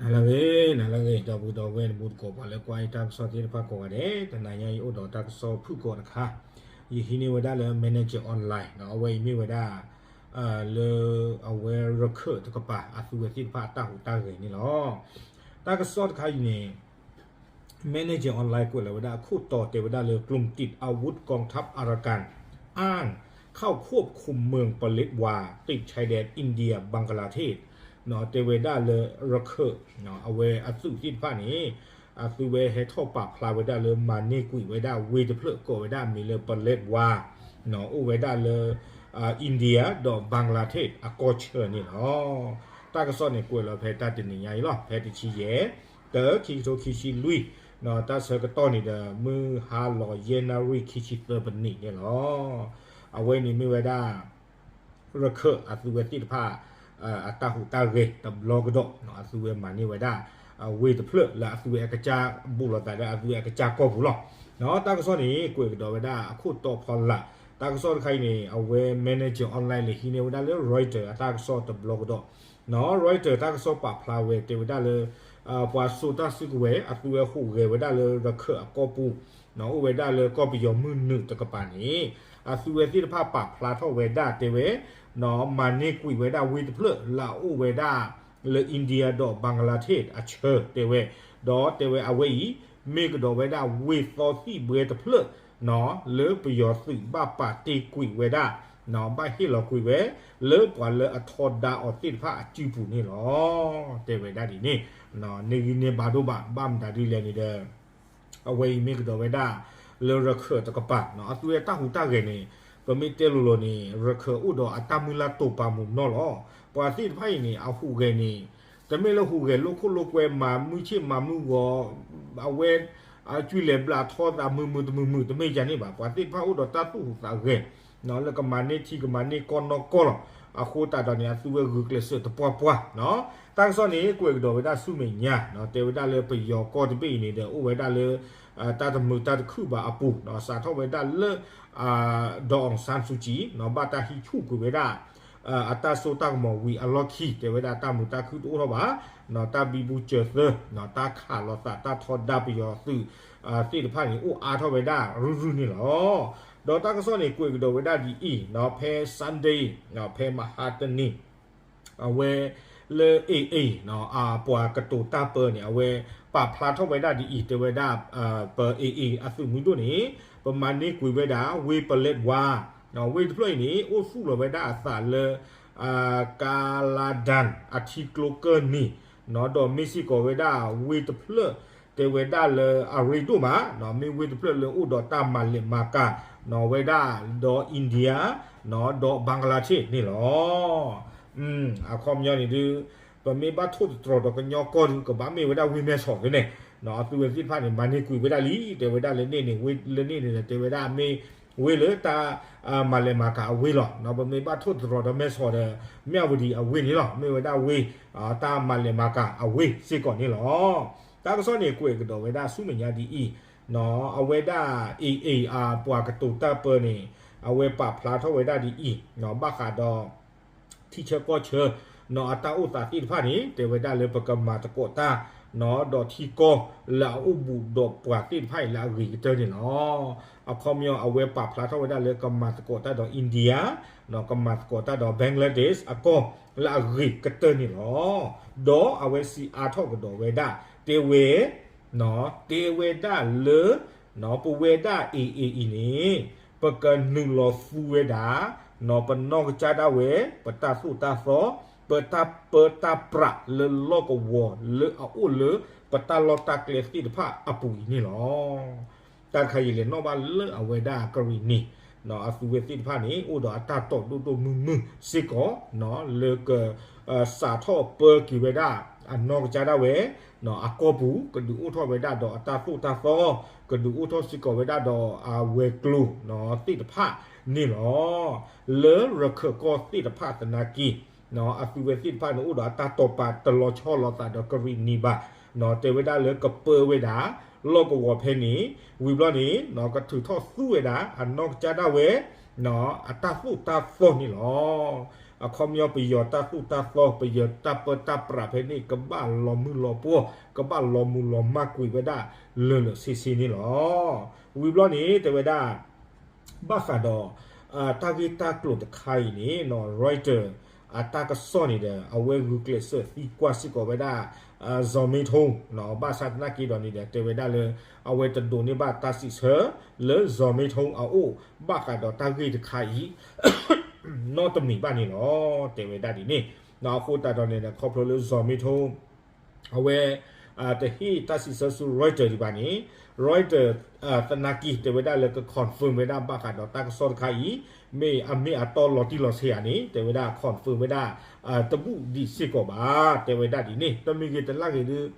နၤလၢအဂ့ၤ, နၤလၢအဂ့ၤ, ဒီပုၢ်ဒီဝဲၢ်တံၤသကိး ပှၤလၢကွၢ်ယတၢ်ကစီၣ်သ့ၣ်တဖၣ်ကိးဂၤဒဲး, တနၤညါအံၤအိၣ်ဒီးတၢ်ကစီၣ်ဖုၣ်ကိာ်တခါ, ယဟံးန့ၢ်ဝဲဒၣ်လၢ Manager Online အဝဲအံၤမ့ၢ်ဝဲဒၣ် လၢအဝဲရခၢၣ်တကပၤ အသုဝဲသ့ၣ်တဖၣ်အတၢ်ဟူးတၢ်ဂဲၤန့ၣ်လီၤ. တၢ်ကစီၣ်တခါအံၤန့ၣ် Manager Online ကွဲးလီၤဝဲဒၣ်အခိၣ်တီတဲဝဲဒၣ်လၢ กลุ่มติดอาวุธกองทัพอารากัน อ้างเข้าควบคุมเมืองปะเลตวา ติดชายแดนอินเดียบังคลาเทศ တဲဝဲဒၣ်လၢရခၢၣ် အဝဲအသုးသ့ၣ်တဖၣ်န့ၣ် အသုဝဲဟဲထီၣ်ပာ်ဖျါဝဲဒၣ်လၢမၤန့ၢ်ကွံာ်ဝဲဒၣ်ဝ့ၢ်တဖျၢၣ်ကိးဝဲဒၣ်မံၤလၢ ပလဲးဝါ အိၣ်ဝဲဒၣ်လၢ India ဒီး Bangladesh အကီၢ်ဆၢန့ၣ်လီၤ. တၢ်ကစီၣ်န့ၣ်ကွဲးလီၤဖဲတၢ်တနံၤညါအံၤလီၤ, ဖဲတဆံယဲၢ် တၢ ခံကထိခံဆံလွံၢ်, တၢ်ဆၢကတီၢ်န့ၣ်ဒီး မုၢ်ဟါလီၤယဲၢ်နၣ်ရံၣ်ခံဆံသၢပနံးန့ၣ်လီၤ. အဝဲန့ၣ်မ့ၢ်ဝဲဒၣ် ရခၢၣ်အသုဝဲသ့ၣ်တဖၣ် အတၢ်ဟူးတၢ်ဂဲၤတဘျီကဒီး, အသုဝဲမၤန့ၢ်ဝဲဒၣ် ဝ့ၢ်တဖျၢၣ်လၢအသုဝဲအကစၢ်ဘူးလိာ်သးဒီးအသုဝဲအကစၢ်ကီၢ်ပူၤလီၤ. တၢ်ကစီၣ်န့ၣ် ကွဲးကဒီးဝဲဒၣ်အခိၣ်တီဖီလာ်, တၢ်ကစီၣ်တခါအံၤန့ၣ် အဝဲ Manager Online လဲၤဟံးန့ၢ်ဝဲဒၣ်လၢ Reuters အတၢ်ကစီၣ်တဘျီကဒီး, Reuters တၢ်ကစီၣ်ပာ်ဖျါဝဲတဲဝဲဒၣ်လၢ ပှၤစိာ်တၢ်စုကဝဲၤ အသုဝဲဟူးဂဲၤဝဲဒၣ်လၢရခၢၣ်အကီၢ်ပူၤ, အိၣ်ဝဲဒၣ်လၢကီၢ်ပယီၤမုၢ်နုာ်တကပၤန့ၣ် အသုဝဲသ့ၣ်တဖၣ်ပာ်ဖျါထီၣ်ဝဲဒၣ်တဲဝဲ မၤန့ၢ်ကွံာ်ဝဲဒၣ်ဝ့ၢ်တဖျၢၣ်လၢအအိၣ်ဝဲဒၣ်လၢ India ဒီး Bangladesh အဆၢတဲဝဲ, ဒီးတဲဝဲအဝဲအံၤ မ့ၢ်ကဒီးဝဲဒၣ်ဝ့ၢ်သီသံၣ်ဘှဲတဖျၢၣ် လၢပယီၤသုးဘၣ်ပာ်တ့ၢ်ကွံာ်ဝဲဒၣ်, ဘၣ်ဟ့ၣ်လီၤကွံာ်ဝဲ လၢပှၤလၢအထီဒါအီၤသ့ၣ်တဖၣ်အစုပူၤန့ၣ်လီၤ. တဲဝဲဒၣ်ဒ်န့ၣ်, န့ၢ်ဂံၢ်န့ၢ်ဘါဒိၣ်ဘၣ် ဘၣ်မတၤဒ်လဲၣ်န့ၣ်ဒီး အဝဲအံၤမ့ၢ်ကဒီးဝဲဒၣ် လၢရခၢၣ်တကပၤ အသုဝဲတၢ်ဟူးတၢ်ဂဲၤန့ၣ် ပမ့ၢ်တဲလိၤလိၤန့ၣ် ရခၢၣ်အိၣ်ဒီးအတၢ်မုၢ်လၢ်တိာ်ပာ်မုာ်နီၢ်လီၤ. ပှၤသ့ၣ်တဖၣ်အံၤန့ၣ် အဟူးဂဲၤန့ၣ် တမ့ၢ်လၢဟူးဂဲၤလိာ်ခိၣ်လိာ်ကွဲ မၤမုၢ်ဆ့ၣ်မၤမုၢ်ဂီၤ အဝဲ အကၠွံလဲၤဘျးထီသးမုာ်မုာ်တမုာ်မုာ် တမ့ၢ်ယၤန့ၣ်ဘၣ်. ပှၤသ့ၣ်တဖၣ်အိၣ်ဒီးတၢ်သူၣ်ဟူးသးဂဲၤ လၢကမၤန့ၢ်ထံကမၤန့ၢ်ကီၢ်နီၢ်ကီၢ်လီၤ. အဃိသတးဒီးန့ၣ် အသုဝဲဂုာ်ကျဲးစၢးတပှၢ်ပှၢ်. တၢ်ကစီၣ်န့ၣ် ကွဲးကဒီးဝဲဒၣ်ဆူမဲာ်ညါ တဲဝဲဒၣ်လၢပယီၤကီၢ်တဘ့ၣ်အံၤန့ၣ်ဒီး အိၣ်ဝဲဒၣ်လၢ တၢ်တမုာ်တၢ်တခုၣ်ဘၣ်အပူၤ စးထီၣ်ဝဲဒၣ်လၢ ဒေါ်အောင်ဆန်းစုကြည် ဘၣ်တၢ်ဟံးဆူၣ်ကွံာ်ဝဲဒၣ် အတၢ်စိတၢ်ကမီၤဝံၤအလီၢ်ခံ တဲဝဲဒၣ်တၢ်မုာ်တၢ်ခုၣ်တအိၣ်ထီၣ်ဘၣ်, တၢ်ဘံဘူစၢၤသၢ တၢ်ခးလိာ်သးတၢ်ထီဒါပယီၤသုးသ့ၣ်တဖၣ်န့ၣ် အိၣ်အါထီၣ်ဝဲဒၣ်ရုၢ်ရုၢ်န့ၣ်လီၤ. ဒီးတၢ်ကစီၣ်န့ၣ် ကွဲးကဒီးဝဲဒၣ်ဒ်အံၤ, ဖဲ Sunday ဖဲမဟါတနံၤ အဝဲလၢ AA ပှၤကတိၤတၢ်ပၢန့ၣ် အဝဲပာ်ဖျါထီၣ်ဝဲဒၣ်ဒ်အံၤ တဲဝဲဒၣ် ပ AA အသုးမုၢ်ဒိၣ်န့ၣ် ပမၤန့ၢ်ကွံာ်ဝဲဒၣ် ဝ့ၢ်ပလဲးဝါ, ဝ့ၢ်တဖျၢၣ်အံၤန့ၣ် အိၣ်သူၣ်လီၤဝဲဒၣ်အသးလၢ ကၤလၤဒၣ်အထံကျိကၢၢ်နံၤ ဒီးမ့ၢ်စ့ၢ်ကီးဝဲဒၣ်ဝ့ၢ်တဖျၢၣ် တဲဝဲဒၣ်လၢအရ့ဒိၣ်မး မ့ၢ်ဝ့ၢ်တဖျၢၣ်လၢအိၣ်ဒီးတၢ်မၤလဲၢ်မၤကၤ ဝဲဒၣ်ဒီး India ဒီး Bangladesh န့ၣ်လီၤ. အခီပညီန့ၣ်ဒုး ပမ့ၢ်ဘၣ်ထိၣ်သတြီၤဒီးကညီကီၢ်ဒုး ကဘၣ်မ့ၢ်ဝဲဒၣ်ဝ့ၢ်မဲၢ်ဆီးသ့န့ၣ်, အသုဝဲသ့ၣ်တဖၣ်န့ၣ် မၤန့ၢ်ကွံာ်ဝဲဒၣ်လံ တဲဝဲဒၣ်လၢန့ၣ်န့ၣ် ဝ့ၢ်လၢန့ၣ်န့ၣ်ဒီး တဲဝဲဒၣ်မ့ၢ်ဝ့ၢ်လၢတၢ် မၤလဲၢ်မၤကၤအဝ့ၢ်လီၤ. ပမ့ၢ်ဘၣ်ထိၣ်သတြီၤဒီးမဲၢ်ဆီးဒီး မၠၣ်ဝတံၤအဝ့ၢ်န့ၣ်လီၤ. မ့ၢ်ဝဲဒၣ်ဝ့ၢ် တၢ်မၤလဲၢ်မၤကၤအဝ့ၢ်စ့ၢ်ကီးန့ၣ်လီၤ. တၢ်ကစီၣ်န့ၣ် ကွဲးကဒီးဝဲဒၣ်ဆူမဲာ်ညါဒ်အံၤ, အဝဲဒၣ် AA အပှၤကတိၤတၢ်ပၢန့ၣ် အဝဲပာ်ဖျါထီၣ်ဝဲဒၣ်ဒ်အံၤ, ဘၣ်ဃးဒီး ထံဆၢကီၢ်ဆၢ အတၢ်အိၣ်သးသ့ၣ်တဖၣ်န့ၣ် တဲဝဲဒၣ်လၢပကမၤသကိးတၢ် ဒီးထံကီၢ်လၢအအိၣ်ဘူးဒီးပှၤသ့ၣ်တဖၣ်အံၤလၢအဂ့ၤကတၢၢ်န့ၣ်လီၤ. အခီပညီအဝဲပာ်ဖျါထီၣ်ဝဲဒၣ်လၢကမၤသကိးတၢ်ဒီး India ကမၤသကိးတၢ်ဒီး Bangladesh အကီၢ်လၢအဂ့ၤကတၢၢ်န့ၣ်လီၤ. ဒီးအဝဲစံးအါထီၣ်ကဒီးဝဲဒၣ် တဲဝဲ တဲဝဲဒၣ်လၢ ပဝဲဒၣ် AA အံၤန့ၣ် ပကနုာ်လီၤသူဝဲဒၣ် ပနီၢ်ကစၢ်ဒၣ်ဝဲ ပတၢ်သိၣ်တၢ်သီ ပတၢ်ပၢတၢ်ပြးလၢလီၢ်ကဝီၤလၢအအိၣ်လၢပတၢ်လီၢ်တၢ်ကျဲသ့ၣ်တဖၣ်အပူၤအံၤန့ၣ်လီၤ. တၢ်တခါအံၤလဲၤနီၣ်ဘၣ်လၢအဝဲဒၣ်ကရံၣ်နံၤ အသုဝဲသ့ၣ်တဖၣ်န့ၣ် အိၣ်ဒီးအတၢ်တီၢ်ဒိၣ်ဒိၣ်မုၢ်မုၢ်စ့ၢ်ကီး လၢက စးထီၣ်ပၢက့ၤဝဲဒၣ် အနီၢ်ကစၢ်ဒၣ်ဝဲ အကီၢ်ပူၤ ကဒုးအိၣ်ထီၣ်ဝဲဒၣ်ဒီးအတၢ်သိၣ်တၢ်သီ ကဒုးအိၣ်ထီၣ်စ့ၢ်ကီးဝဲဒၣ်ဒီးအဝဲၤကျိၤသ့ၣ်တဖၣ်န့ၣ်လီၤ. လၢရခၢၣ်ကီၢ်သ့ၣ်တဖၣ်သနာ်က့ အသုဝဲသ့ၣ်တဖၣ်န့ၣ် အိၣ်ဒီးအတၢ်တီၢ်ပာ်တလီၤဆီလိာ်သးဒီးကရံၣ်နံၤဘၣ်. တဲဝဲဒၣ်လၢကပၢဝဲဒၣ် လီၢ်ကဝီၤဖဲန့ၣ် ဝံၤဘျီန့ၣ် ကထုးထီၣ်သူဝဲဒၣ် အနီၢ်ကစၢ်ဒၣ်ဝဲ အတၢ်သိၣ်တၢ်သီန့ၣ်လီၤ. အခီပညီပယီၤတၢ်သိၣ်တၢ်သီ ပယီၤတၢ်ပၢတၢ်ပြးဖဲန့ၣ် ကဘၣ်လီၤမုၢ်လီၤပှီၢ် ကဘၣ်လီၤမုၢ်လီၤမၢ်ကွံာ်ဝဲဒၣ်လၢာ်လၢာ်ဆ့ဆ့န့ၣ်လီၤ. ဝံၤဘျီန့ၣ် တဲဝဲဒၣ် ဘၣ်ဃးဒီး တၢ်ဂ့ၢ်တၢ်ကျိၤတခါအံၤန့ၣ် Reuters အတၢ်ကစီၣ်န့ၣ်ဒီး အဝဲဂုာ်ကျဲးစၢးသံကွၢ်စ့ၢ်ကီးဝဲဒၣ် စီၤမ့ထိ ဘၣ်ဆၣ်သနာ်က့ဒီးန့ၣ်ဒီး တဲဝဲဒၣ်လၢ အဝဲတဒိးန့ၢ်ဘၣ်တၢ်စံးဆၢ လၢစီၤမ့ထိအအိၣ် ဘၣ်ဃးဒီးတၢ်ဂ့ၢ်တခါအံၤ နီတမံၤဘၣ်န့ၣ်လီၤ. တဲဝဲဒၣ်ဒ်န့ၣ် အဃိသတးဒီးန့ၣ်ဒီး ခီဖျိလၢစီၤမ့ထိ အဝဲ တဟ့ၣ်တၢ်စံးဆၢဆူ Reuters ဒံးဘၣ်န့ၣ် Reuters သနာ်က့ တဲဝဲဒၣ်လၢက confirm ဝဲဒၣ်ဘၣ်ဃးဒီးတၢ်ကစီၣ်တခါအံၤ မ့ၢ်အမ့ၢ်အတီလီၤတံၢ်လီၤဆဲးဧါန့ၣ် တဲဝဲဒၣ် confirm ဝဲဒၣ် တဘူၣ်ဒံးစ့ၢ်ကီးဘၣ် တဲဝဲဒၣ်ဒ်န့ၣ် တမ့ၢ်ဂ့ၤတလၢ်ဂ့ၤဒုး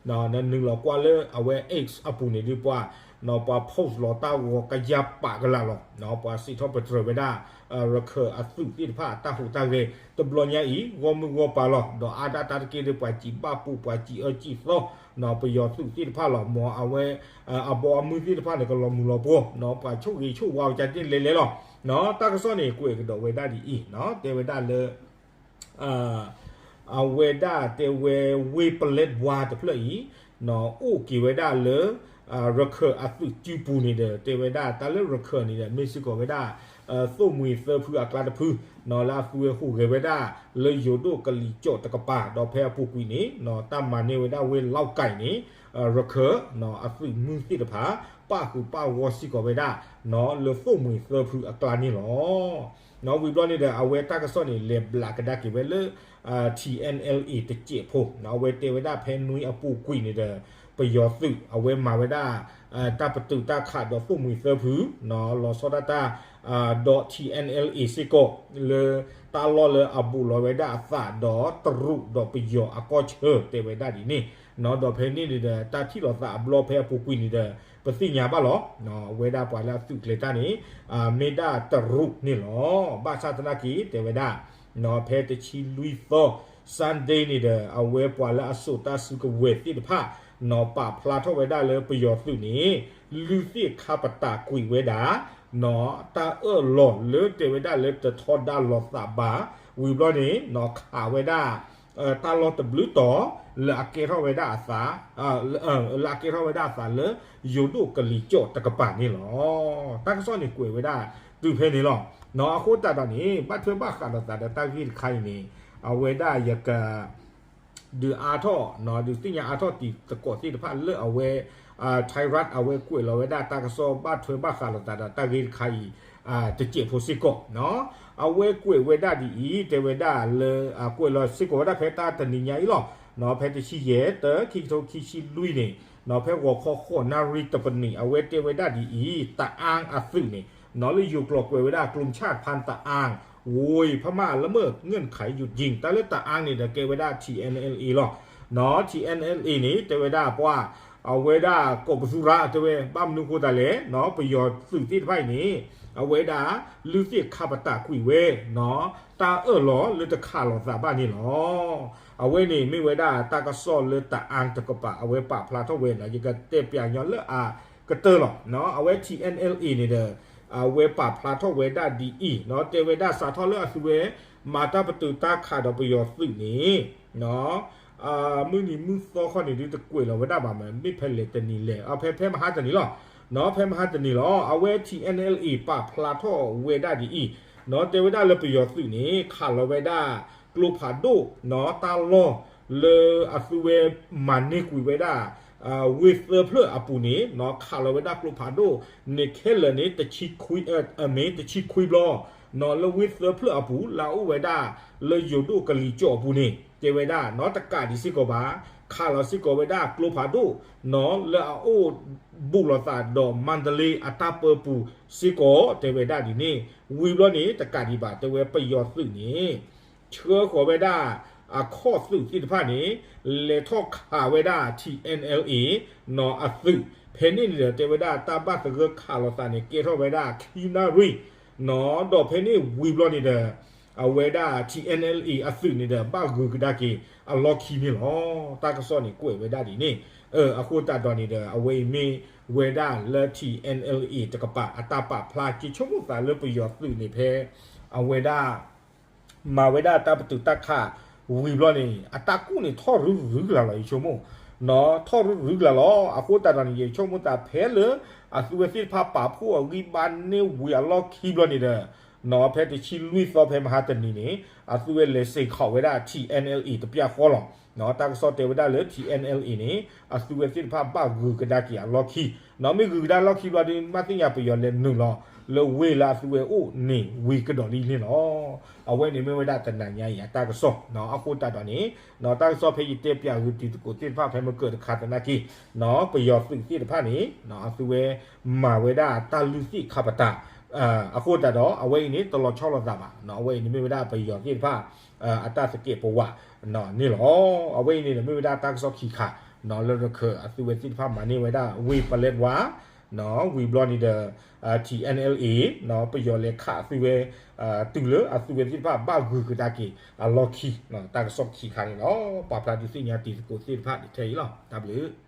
နနုာ်လီၤကွၢ်လၢအဝဲ X အပူၤန့ၣ်ဒုးပှၤ ပှၤ post လီၤတၢ်ဂီၤကယၤပာ်ကလာ်လီၤ. ပှၤစံးထီၣ်ပတြၢၤဝဲဒၣ် ရခၢၣ်အသုးသ့ၣ်တဖၣ်အတၢ်ဟူးတၢ်ဂဲၤ တဘျီညါအံၤ ဂီၢ်မုၢ်ဂီၢ်ပၤလီၤ. ဒီးအါဒၣ်တၢ်တက့ၢ်ဒီးပှၤစံးဘၣ်ပူၤ ပှၤစံးအၢစံးသီ ပယီၤသုးသ့ၣ်တဖၣ်လီၤ. မ်အဝဲ အဘီအမုၢ်သ့ၣ်တဖၣ်န့ၣ် ကလီၤမုၢ်လီၤပှီၢ် ပှၤဆိၣ်ဂ့ၤဆိၣ်ဝါဝဲကန့ၣ်လဲၤလဲၤလီၤ. တၢ်ကစီၣ်န့ၣ် ကွဲးကဒီးဝဲဒၣ်ဒ်အံၤ တဲဝဲဒၣ်လၢ အဝဲဒၣ်တဲဝဲ ဝ့ၢ်ပလဲၣ်ဝါတဖျၢၣ်အံၤ အိၣ်က့ၤဝဲဒၣ်လၢ ရခၢၣ်အသုးစုပူၤန့ၣ်ဒီး တဲဝဲဒၣ်တၢ်လၢရခၢၣ်န့ၣ်ဒီး မ့ၢ်စ့ၢ်ကီးဝဲဒၣ် သိၣ်မှံၤသၢဖုအကျါတဖု လၢအသုဝဲဟူးဂဲၤဝဲဒၣ် လၢယိၤဒိၣ်ကလံၤကၠီၣ်တကပၤ ဒီးဖဲအပူၤကွံာ်န့ၣ် တၢ်မၤန့ၢ်ဝဲဒၣ်ဝ့ၢ်လီၣ်ကၢ်န့ၣ် ရခၢၣ် အသုးမုၢ်သ့ၣ်တဖၣ် ပၣ်ဃုာ်ပၣ်ဂီၢ်စ့ၢ်ကီးဝဲဒၣ် လၢသိၣ်မှံၤသၢဖုအကျါန့ၣ်လီၤ. ဝံၤဘျီန့ၣ်ဒီး အဝဲတၢ်ကစီၣ်န့ၣ် လဲၤဘျးကဒါက့ၤဝဲလၢ ထံၣ်အဲၣ်အဲၣ်လ်အ့ တစဲးဖိ အဝဲတဲဝဲဒၣ်ဖဲနွံအပူၤကွံာ်န့ၣ်ဒီး ပယီၤသုး အဝဲမၤဝဲဒၣ် တၢ်ပတုာ်တၢ်ခးဒီးသိၣ်မှံၤသၢဖု လီၤဆီဒၣ်တၢ် ဒီး ထံၣ်အဲၣ်အဲၣ်လ်အ့ စ့ၢ်ကီး လၢတၢ်လီၢ်လၢအဘူးလီၤဝဲဒၣ်အသးဒီးတရူးဒီးပယီၤအကီၢ်ဆၢ တဲဝဲဒၣ်ဒ်န့ၣ် ဒီးဖဲန့ၣ်န့ၣ်ဒီး တၢ်ထံၣ်လိာ်သးအဘျီဖဲအပူၤကွံာ်န့ၣ်ဒီး ပသ့ၣ်ညါဘၣ်လီၤ. အဝဲဒၣ်ပှၤလၢအသုးကျဲၤတၢ်န့ၣ် မ့ၢ်ဒၣ်တရူးန့ၣ်လီၤ. ဘၣ်ဆၣ်သနာ်က့ တဲဝဲဒၣ် ဖဲတဆံလွံၢ်သီ Sunday န့ၣ်ဒီး အဝဲပှၤလၢအစိာ်တၢ်စုကဝဲၤသ့ၣ်တဖၣ် ပာ်ဖျါထီၣ်ဝဲဒၣ်လၢပယီၤသုးန့ၣ် လုၢ်သ့ၣ်ခါပတာ်ကွံာ်ဝဲဒၣ် တၢ်အၢၣ်လီၤလၢတဲဝဲဒၣ်လၢတထီဒါလိာ်သးဘၣ် ဝံၤဘျီန့ၣ် ခးဝဲဒၣ် တၢ်လီၢ်တဘျုးတီၤ လၢအကဲထီၣ်ဝဲဒၣ်အသး လၢအကဲထီၣ်ဝဲဒၣ်အသးလၢ ယိၤဒိၣ်ကလံၤကၠီၣ်တကပၤန့ၣ်လီၤ. တၢ်ကစီၣ်န့ၣ်ကွဲးဝဲဒၣ်တုၤဖဲန့ၣ်လီၤ. အဃိသတးဒီးန့ၣ် ဘၣ်ထွဲဘၣ်ဃးလိာ်သးဒီးတၢ်ဂ့ၢ်တခါအံၤန့ၣ် အဝဲဒၣ်ယက ဒုးအါထီၣ် ဒုးသ့ၣ်ညါအါထီၣ်တံၤသကိးသ့ၣ်တဖၣ်လၢအဝဲ Thairath အဝဲကွဲးလီၤဝဲဒၣ်တၢ်ကစီၣ်ဘၣ်ထွဲဘၣ်ဃးလိာ်သးဒီးတၢ်ဂ့ၢ်တခါအံၤ တစဲးဖိစ့ၢ်ကီး အဝဲကွဲးဝဲဒၣ်ဒ်အံၤ တဲဝဲဒၣ်လၢ ကွဲးလီၤစ့ၢ်ကီးဝဲဒၣ်ဖဲတၢ်တနံၤညါအံၤလီၤ. ဖဲတဆံယဲၢ် တၢ ခံကထိခံဆံလွံၢ်န့ၣ် ဖဲဂီၤခီဃိးနၣ်ရံၣ်တပနံး အဝဲတဲဝဲဒၣ်ဒ်အံၤ တအၣ်အသုးန့ၣ် လၢယိၤကျိာ်ကွဲးဝဲဒၣ် กลุ่มชาติพันธุ์ตะอาง โวยพม่าละเมิดเงื่อนไขหยุดยิง တၢ်လၢတအၣ်န့ၣ်ဒီးကဲဝဲဒၣ် ထံၣ်အဲၣ်အဲၣ်လ်အ့ လီၤ. ထံၣ်အဲၣ်အဲၣ်လ်အ့န့ၣ် တဲဝဲဒၣ်ပှၤ အဝဲဒၣ်ကိးပသူရၤ တဲဝဲ ဘၣ်မနုၤဃိသတးလဲၣ် ပယီၤသုးသ့ၣ်တဖၣ်အံၤန့ၣ် အဝဲဒၣ် လုၢ်သ့ၣ်ခါပတာ်ကွံာ်ဝဲ တၢ်အၢၣ်လီၤလၢတခးလိာ်သးဘၣ်န့ၣ်လီၤ. အဝဲန့ၣ်မ့ၢ်ဝဲဒၣ်တၢ်ကစီၣ်လၢတအၣ်တကပၤ အဝဲပာ်ဖျါထီၣ်ဝဲန့ၣ် ယကတဲပၠးညီလၢအကတၢၢ်လီၤ. အဝဲ ထံၣ်အဲၣ်အဲၣ်လ်အ့န့ၣ်ဒီး အဝဲပာ်ဖျါထီၣ်ဝဲဒၣ်ဒ်အံၤ တဲဝဲဒၣ်စးထီၣ်လၢအသုဝဲ မၤတၢ်ပတုာ်တၢ်ခးဒီးပယီၤသုးန့ၣ် မုၢ်နံၤမုၢ်သီခီန့ၣ်ဒုးတကွဲးလီၤဝဲဒၣ်ဘၣ်မး မ့ၢ်ဖဲလဲၣ်တနံၤလဲၣ် ဖဲဖဲမဟါတနံၤလီၤ. ဖဲမဟါတနံၤလီၤ အဝဲ ထံၣ်အဲၣ်အဲၣ်လ်အ့ ပာ်ဖျါထီၣ်ဝဲဒၣ်ဒ်အံၤ တဲဝဲဒၣ်လၢပယီၤသုးန့ၣ် ခးလီၤဝဲဒၣ် ကျိဖးဒိၣ် တၢ်လီၢ်လၢအသုဝဲမၤန့ၢ်ကွံာ်ဝဲဒၣ် ဝ့ၢ်သၢဖျၢၣ်အပူၤန့ၣ် ခးလီၤဝဲဒၣ်ကျိဖးဒိၣ် န့ၣ်ခဲလၢာ်န့ၣ် တဆံခွံ မ့ၢ်တဆံခွံဘျီ လၢဝ့ၢ်သၢဖျၢၣ်အပူၤ လၢအအိၣ်ဝဲဒၣ်လၢယိၤဒိၣ်ကလံၤကၠီၣ်အပူၤန့ၣ် တဲဝဲဒၣ် တကးဒံးစ့ၢ်ကီးဘၣ် ခးလီၤစ့ၢ်ကီးဝဲဒၣ်ကျိဖးဒိၣ် လၢအအိၣ်ဘူးလိာ်သးဒီးမါတလ့အတၢ်ပၢပူၤစ့ၢ်ကီး တဲဝဲဒၣ်ဒ်န့ၣ် ဝံၤဘျီန့ၣ် တကးဒံးဘၣ် တဲဝဲပယီၤသုးန့ၣ် ဆှၢဃီၤဝဲဒၣ် အခီၣ်သုးသ့ၣ်တဖၣ်န့ၣ် လဲၤထီၣ်ခးဝဲဒၣ် ထံၣ်အဲၣ်အဲၣ်လ်အ့ အသုး ဖဲန့ၣ်န့ၣ်ဒီး တဲဝဲဒၣ်တၢ်ဘၣ်သဂၢၢ်ခးလိာ်သးန့ၣ် ကဲထီၣ်ဝဲဒၣ်ခံနၣ်ရံၣ် ဒီးဖဲန့ၣ်ဝံၤဘျီန့ၣ်ဒီး အဝဲဒၣ် ထံၣ်အဲၣ်အဲၣ်လ်အ့ အသုးန့ၣ်ဒီး ဘၣ်ဂုၤကဒါက့ၤအလီၢ်ခံန့ၣ်လီၤ. တၢ်ကစီၣ်န့ၣ်ကွဲးဝဲဒၣ်ဒ်န့ၣ် အဃိသတးဒီးန့ၣ်ဒီး အဝဲအံၤမ့ၢ်ဝဲဒၣ်လၢ ထံၣ်အဲၣ်အဲၣ်လ်အ့ တကပၤ အတၢ်ပာ်ဖျါက့ၤဆိကမိၣ်သးလၢပယီၤသုးန့ၣ်ဖဲ အဝဲဒၣ် မၤဝဲဒၣ်တၢ်ပတုာ်တၢ်ခးဝံၤဘျီန့ၣ် အတၢ်ကူၣ်န့ၣ်ထီၣ်ရုရုကလာ်လီၤ ယဆိကမိၣ်, ထီၣ်ရုရုကလာ်လီၤ. အဃိသတးဒီးန့ၣ် ယဆိကမိၣ်သးဖဲလၢ အသုဝဲသ့ၣ်တဖၣ်ပာ်ဖှိၣ်အဂံၢ်ဘါန့ၢ်ဝံၤအလီၢ်ခံဘျီန့ၣ်ဒီး ဖဲတဆံလွံၢ်သီဖဲမဟါတနံၤန့ၣ် အသုဝဲလဲၤစ့ၢ်ခီးဝဲဒၣ် ထံ NLA တပျၢ်ဃီလီၤ. တၢ်ကစီၣ်တဲဝဲဒၣ်လၢ ထံ NLA န့ၣ် အသုဝဲသ့ၣ်တဖၣ်ဘၣ်ဂုၤကဒါက့ၤအလီၢ်ခံ, မ့ၢ်ဂုၤကဒါလီၢ်ခံဘျီဒီး ဘၣ်သ့ၣ်ညါပယီၤလဲၤနုာ်လီၤ လၢဝ့ၢ်လၢအသုဝဲအိၣ်န့ၣ်ဝံၤကဒီးလံန့ၣ်လီၤ. အဝဲန့ၣ်မ့ၢ်ဝဲဒၣ်တနၤညါအံၤအတၢ်ကစီၣ် အဃိသတးဒီးန့ၣ် တၢ်ကစီၣ်ဖဲယတဲပၠးဂုာ်တံၤသကိးသ့ၣ်တဖၣ်ဖဲမကၢၢ်တခါသနာ်က့ ပယီၤသုးသ့ၣ်တဖၣ်န့ၣ် အသုဝဲမၤဝဲဒၣ်တၢ်လုၢ်သ့ၣ်ခါပတာ် အဃိသတးဒီး အဝဲအံၤန့ၣ် တလီၤဆီလိာ်သးဘၣ်. အဝဲအံၤန့ၣ်မ့ၢ်ဝဲဒၣ်ပယီၤသ့ၣ်တဖၣ် အတၢ်သကဲးပဝးန့ၣ်လီၤ. အဝဲအံၤန့ၣ်ဒီး မ့ၢ်ဝဲဒၣ်တၢ်ကစီၣ်ခံခါ လၢရခၢၣ်အသုဝဲသ့ၣ်တဖၣ်မၤန့ၢ်ဝဲဒၣ်ဝ့ၢ်ပလဲးဝါ ဝံၤဘျီန့ၣ်ဒီး ထံ NLA ပယီၤလဲၤခးအသုဝဲ တုၤလၢအသုဝဲသ့ၣ်တဖၣ်ဘၣ်ဂုၤကဒါက့ၤအလီၢ်ခံ တၢ်ကစီၣ်ခံခါန့ၣ်လီၤ. ပာ်ဖျါဒုးသ့ၣ်ညါတံၤသကိးသ့ၣ်တဖၣ်ထဲအံၤလီၤ. တၢ်ဘျုး